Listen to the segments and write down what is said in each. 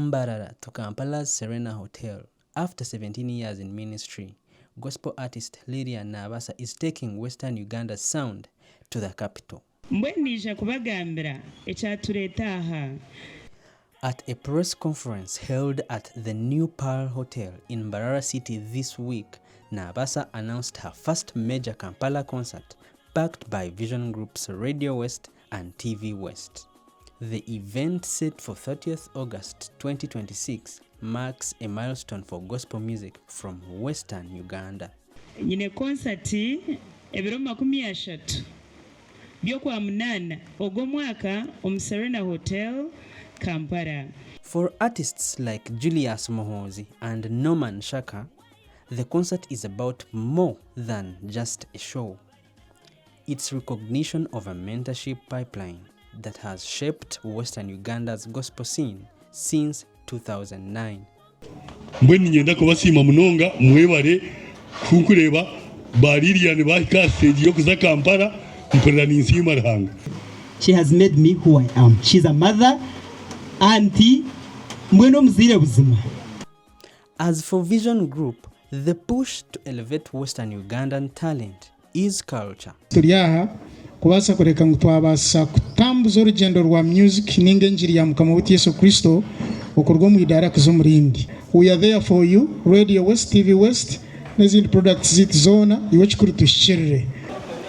Mbarara to Kampala's Serena Hotel after 17 years in ministry, gospel artist Lilian Naabasa is taking Western Uganda's sound to the capital. Mbwenu naija kubagambira ekyatureeta aha. At a press conference held at the New Pearl Hotel in Mbarara City this week, Naabasa announced her first major Kampala concert backed by Vision Group's Radio West and TV West. The event set for 30th August 2026 marks a milestone for gospel music from Western Uganda. Nyine konsati ebiro 30 by'Okwamunaana ogu omwaka omu Serena Hotel, Kampala. For artists like Julius Muhoozi and Norman Shaka, the concert is about more than just a show. It's recognition of a mentorship pipeline that has shaped Western Uganda's gospel scene since 2009. Mbwenu niinyenda kubasiima munonga, mwebare kunkureeba ba Lilian baahika aha siteegi y'okuza Kampala, mpurira ninsiima Ruhanga. She has made me who I am. She's a mother, auntie, mbwenu omuzaire buzima. As for Vision Group, the push to elevate Western Ugandan talent is culture. Turi aha kubaasa kureka ngu twabaasa kutambuza orugyendo rwa music ninga engiri ya Mukama waitu Yesu Kristo okuruga omu idaara kuza omu rindi. We are there for you, Radio West, TV West n'ezindi products zaitu zoona, iwe ekikuru tuhikirire.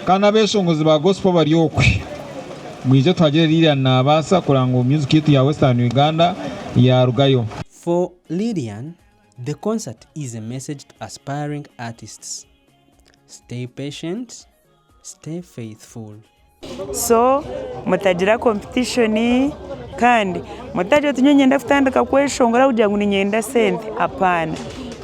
Kandi abeshongozi ba gospel bari okwe, mwije tuhagire Lilian nabaasa kureba ngu music yaitu ya Western Uganda yarugayo. For Lilian, the concert is a message to aspiring artists, stay patient, stay faithful. So mutagira competition kandi mutagira oti nyowe niinyenda kutandika kweshongora kugira ngu niinyenda sente apaana.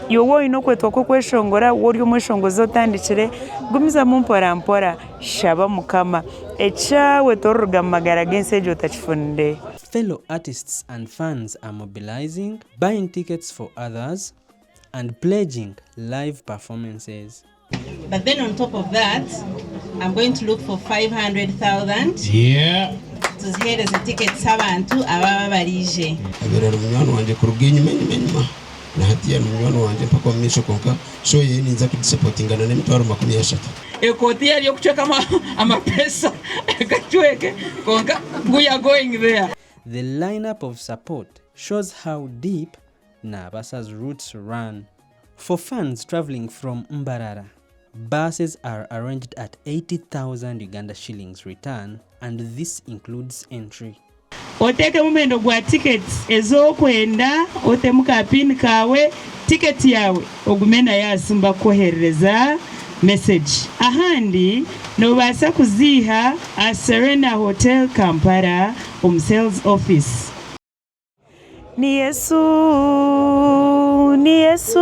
Iwe waaba oine okwetwa kw'okweshongora waaba ori omweshongozi otandikire gumizamu mpora mpora shaba Mukama ekyawe toriruga omu magara g'ensi egi otakifunire. Fellow artists and fans are mobilizing, buying tickets for others, and pledging live performances. But then on top of that, I'm going to look for 500,000 tuziheereze tickets abantu ababa bariije. Abaire ari munywani wangye kuruga enyima enyima enyima na hatiya ni munywani wangye mpaka omu maisho kwonka show ye ninza kugisapotingana n'emitwaro 30. Ekooti yari y'okucweka amapesa ekacweke kwonka we are going there. The lineup of support shows how deep Nabasa's roots run. For fans traveling from Mbarara, buses are arranged at 80,000 Uganda shillings return and this includes entry. Oteekemu omuhendo gwa tiketi ezi orikwenda, otemu ka piini kaawe, tiketi yaawe ogume nayo aha simu bakukwoherereza mesegi. Ahandi noobaasa kuziiha aha Serena Hotel Kampala omu sales office. Ni Yesu, ni Yesu.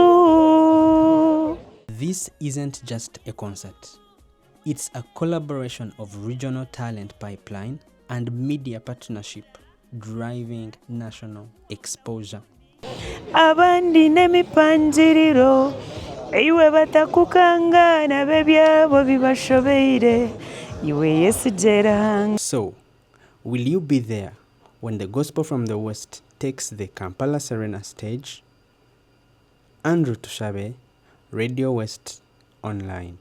This isn't just a concert, it's a collaboration of regional talent pipeline and media partnership driving national exposure. Abandi n'emipangiriro, iwe batakukanga nabo ebyabo bibashobeire, iwe yesigye Ruhanga. So, will you be there when the gospel from the West takes the Kampala Serena stage? Andrew Tushabe, Radio West Online.